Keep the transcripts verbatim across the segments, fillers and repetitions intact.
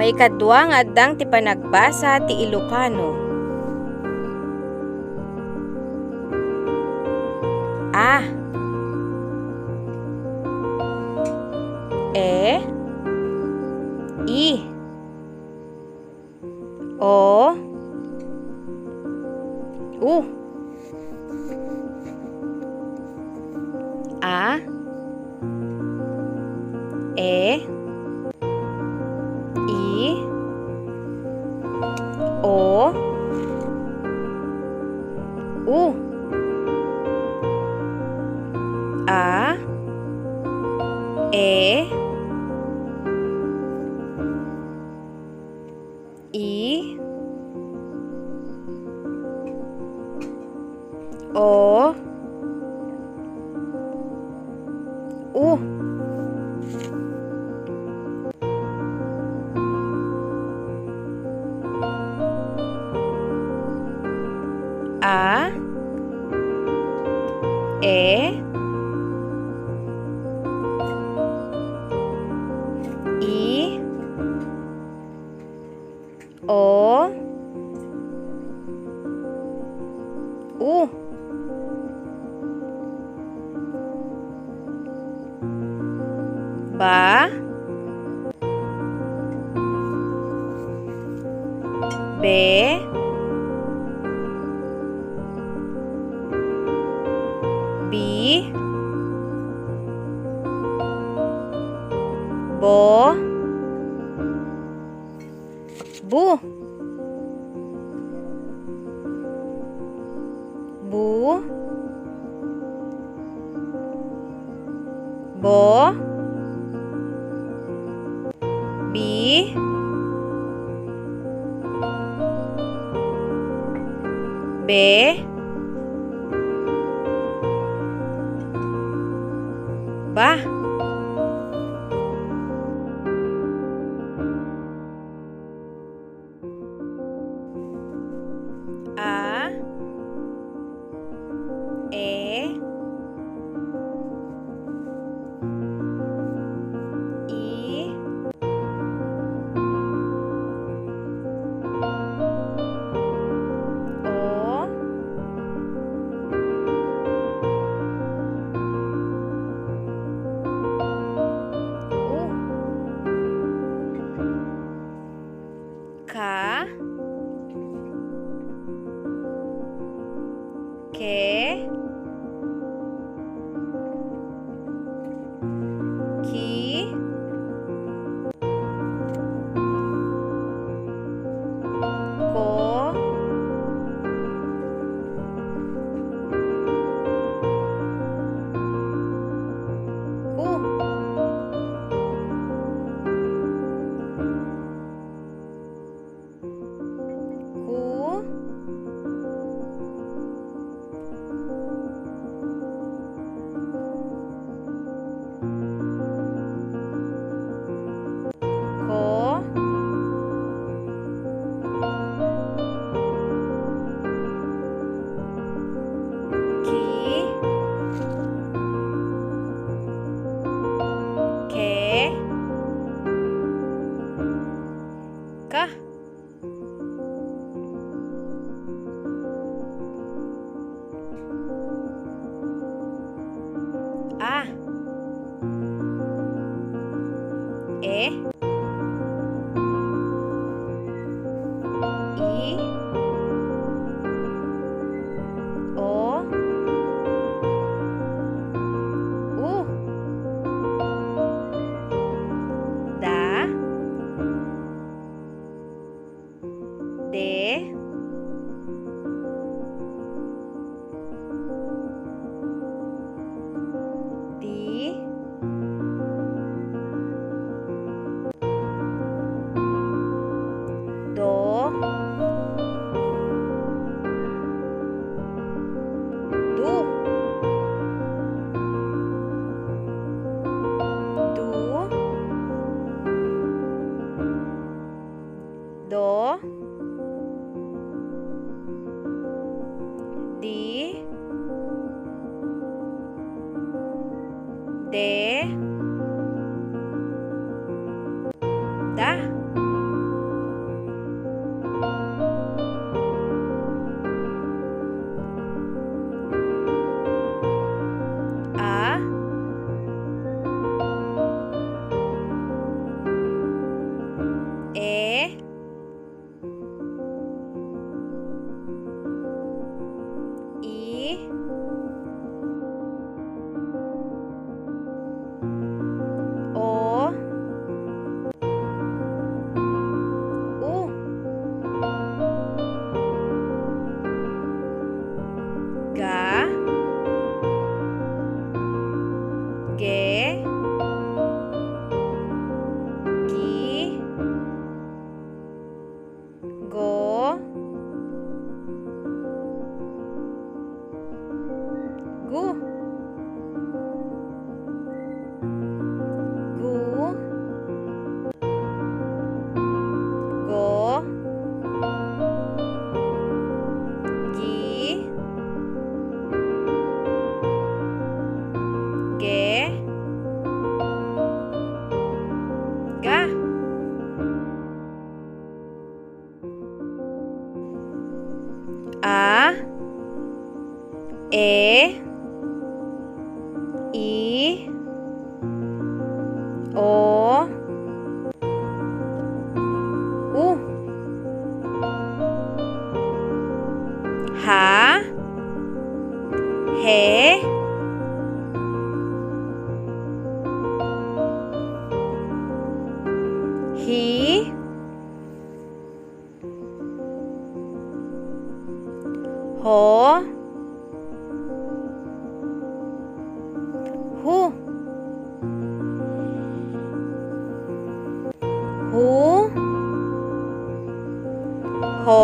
Maikadua nga addang ti panagbasa ti Ilocano. A. E. I. O. U. A. E. I. O. U. A. E. I. O. U. A. E. I. O. U. Ba. Be. Bi. Bo. Bu. Bu. Bo. Bi. Be. Ba. A. E. I. O. U. Ka. Ke. Ki. Ko. Ku. Ku. Ko. Ki. Ke. Ka. A. E. I. O. U. Da. De. Di. Do. Du. Du. Do. Di. De. Da. Ge. Gi. Go. Gu. Gu. Go. Gi. Ge. Ga. A. E. I. O. U. Ha. He. Hi. Ho. Hu. Hu. Ho.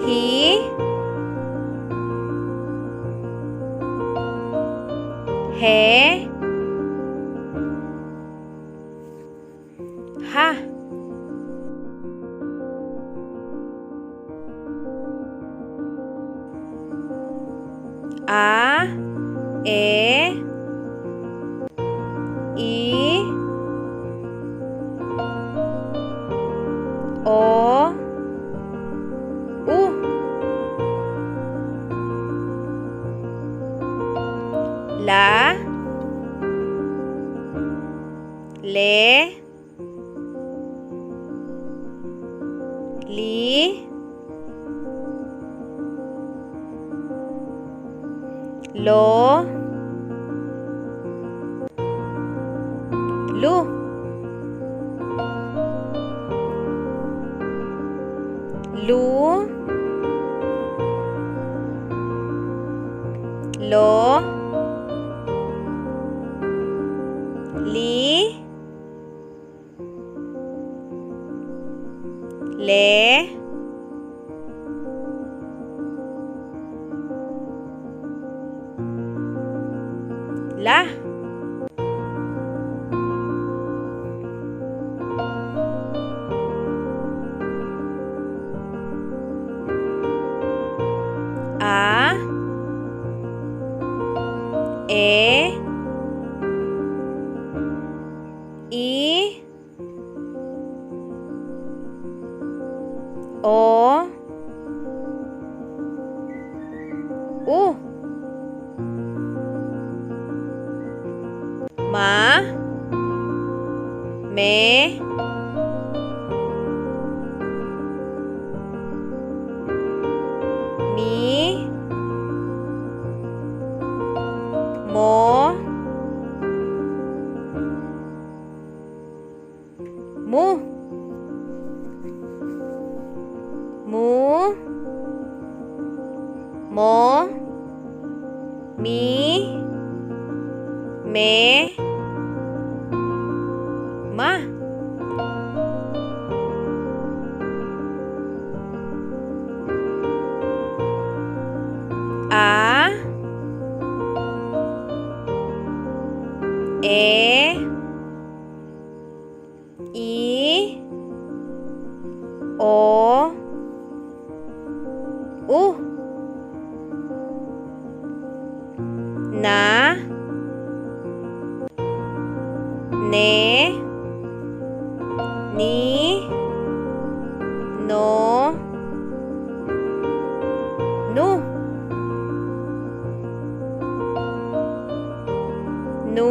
Hi. He. Ha. A. E. I. O. U. La. Le. Li. Lo. Lu. Lu. Lo. Li. Le. La. A. E. I. O. U. Ma. Me. Mi. Mo. Mu. Mu. Mo. Mi. Me. Ma. A. E. I. O. U. Na. Ne. Ni. No. Nu. Nu.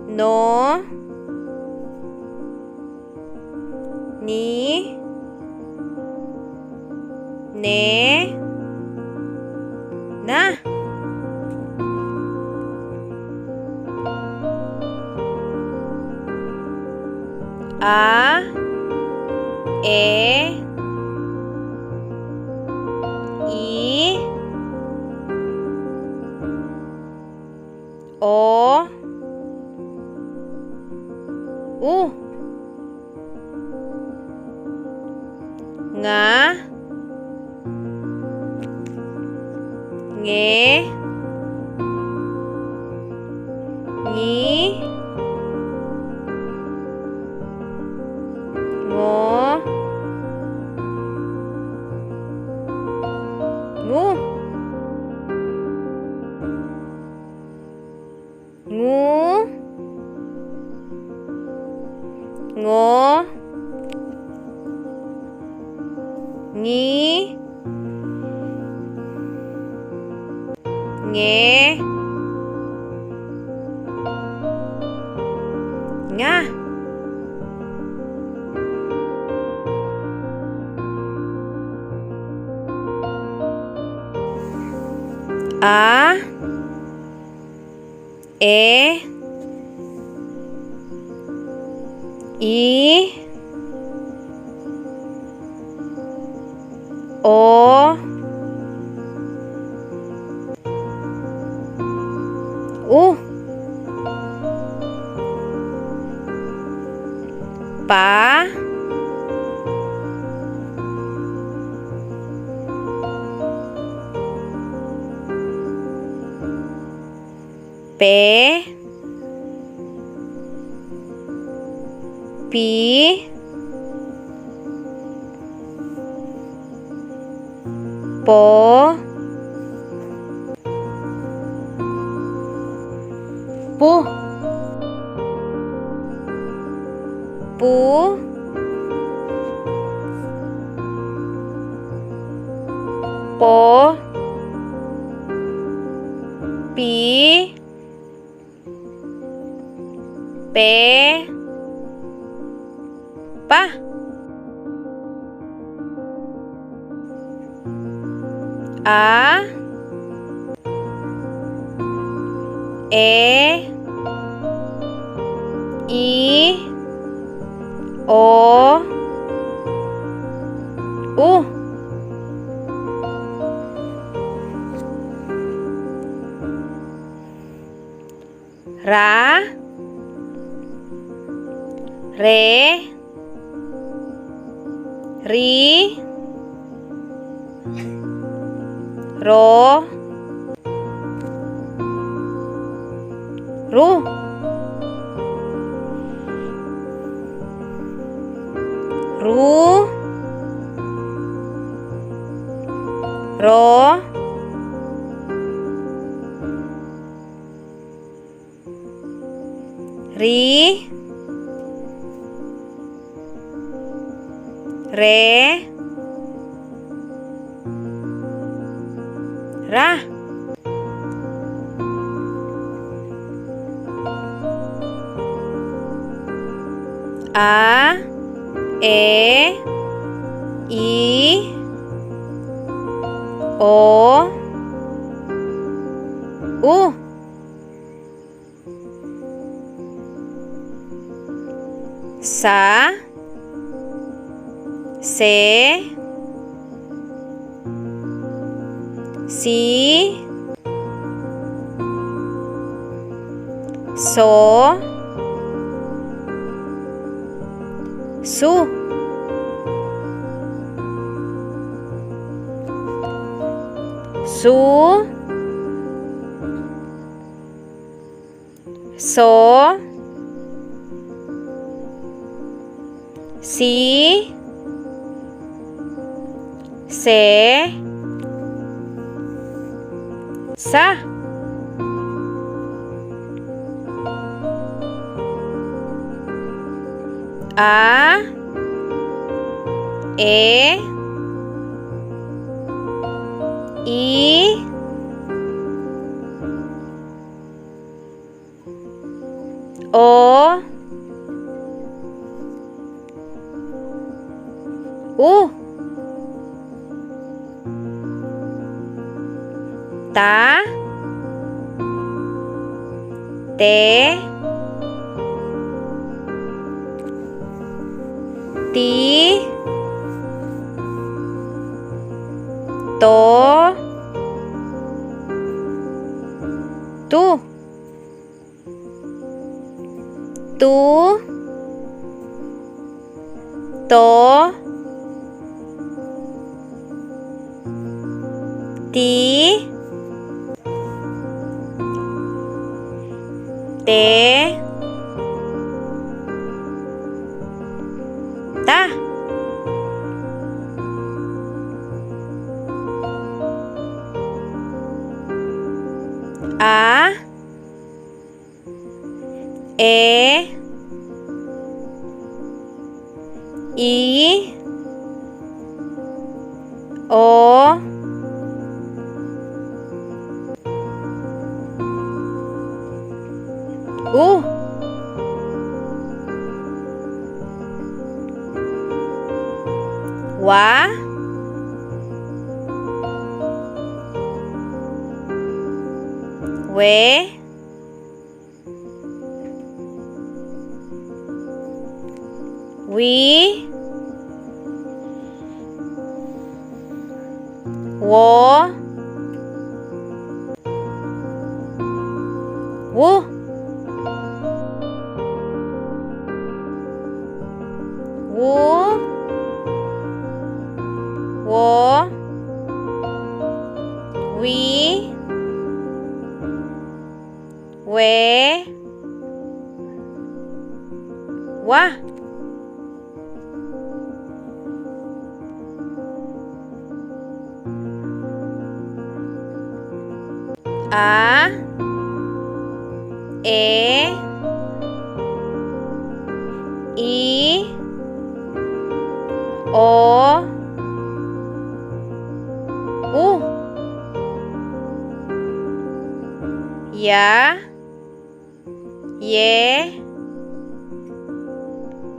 No. Ni. Ne. Na. A. E. Nge. Ngi. Ngo. Ngu. Ngu. Ngo. Ngi. Nge. Nga. A. E. I. O. U. Pa. Pe. Pi. Po. Pu. Pu. Po. Pi. Pe. Pa. A. E. I. O. U. Ra. Re. Ri. Ro. Ru. Ru. Ro. Ri. Re. Ra. A. E. I. O. U. Sa. Se. Si. So. Su. Su. So. Si. Se. Sa. A. E. I. O. U. Ta. Te. Ti. To. Tu. Tu. To. Ti. Te. Ta. A. E. I. O. U. Wa. We. Wi. Wo. Wu. Wu. Wo. Wi. We. Wa. A. E. I. O. U. Ya. Ye.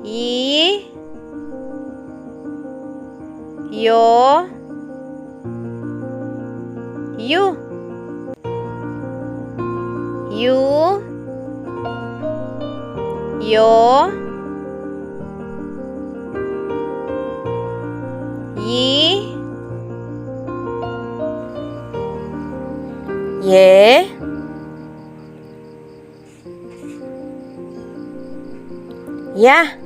Yi. Yo. Yu. Yu. Yo. Yi. Ye. Ya.